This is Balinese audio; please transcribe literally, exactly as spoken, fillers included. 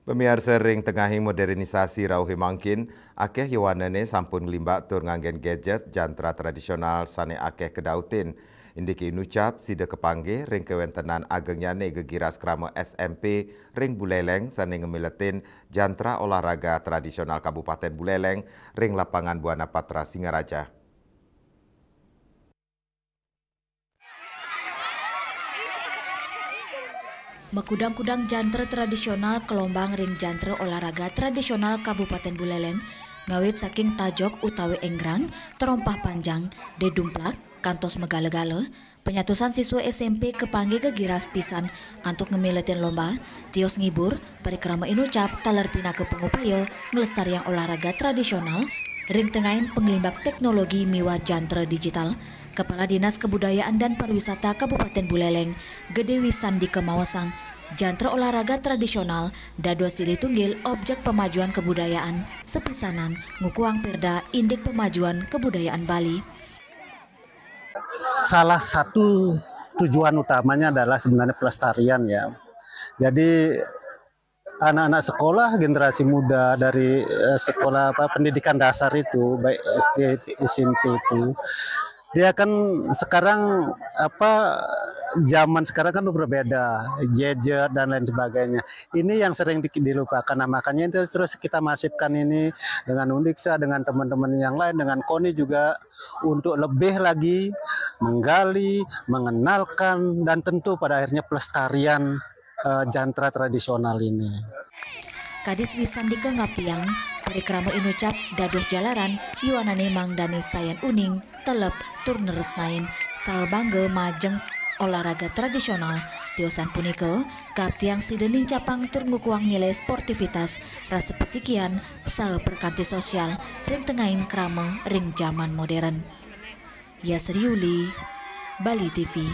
Pamiarsa, ring tengahing modernisasi rauhé mangkin, akéh yowanane sampun nglimbak tur nganggen gadget jantra tradisional sane akéh kadautin. Indik inucap sida kapanggih ring kawentenan agengnyane gegiras krama S M P ring Buleleng sane ngamiletin jantra olahraga tradisional Kabupaten Buleleng ring Lapangan Buana Patra Singaraja. Makudang-kudang jantra tradisional kalombang ring jantra olahraga tradisional Kabupaten Buleleng, ngawit saking tajok utawi enggrang, terompah panjang, dedumplak, kantos magala-gala, panyatusan siswa S M P kapanggih gegiras pisan antuk ngamiletin lomba, tios ngibur, parikrama inucap taler pinaka pangupaya nglestariang olahraga tradisional ring tengahing panglimbak teknologi miwah jantra digital. Kepala Dinas Kebudayaan dan Pariwisata Kabupaten Buleleng, Gede Wisandika maosang, jantra olahraga tradisional dados silih tunggil objek pamajuan kebudayaan, sapisanan ngukuhang perda indik pamajuan kebudayaan Bali. Salah satu tujuan utamanya adalah sebenarnya pelestarian, ya. Jadi anak-anak sekolah, generasi muda dari eh, sekolah apa pendidikan dasar itu, baik S D, S M P itu, dia kan sekarang apa zaman sekarang kan berbeda, gadget dan lain sebagainya. Ini yang sering di- dilupakan. Nah, makanya itu terus kita masifkan ini dengan Undiksha, dengan teman-teman yang lain, dengan koni juga untuk lebih lagi menggali, mengenalkan, dan tentu pada akhirnya pelestarian eh, jantra tradisional ini. Kadis Wisandika ngaptiang, parikrama inucap dados jalaran yowanane mangdane sayan uning, telep, tur neresnain, saha bangga majeng olahraga tradisional. Tiosan punika, kaptiang sida nincapang tur ngukuhang nilai sportivitas, rasa pasikian, saha perkanti sosial, ring tengahing krama ring jaman modern. Yasri Yuli, Bali T V.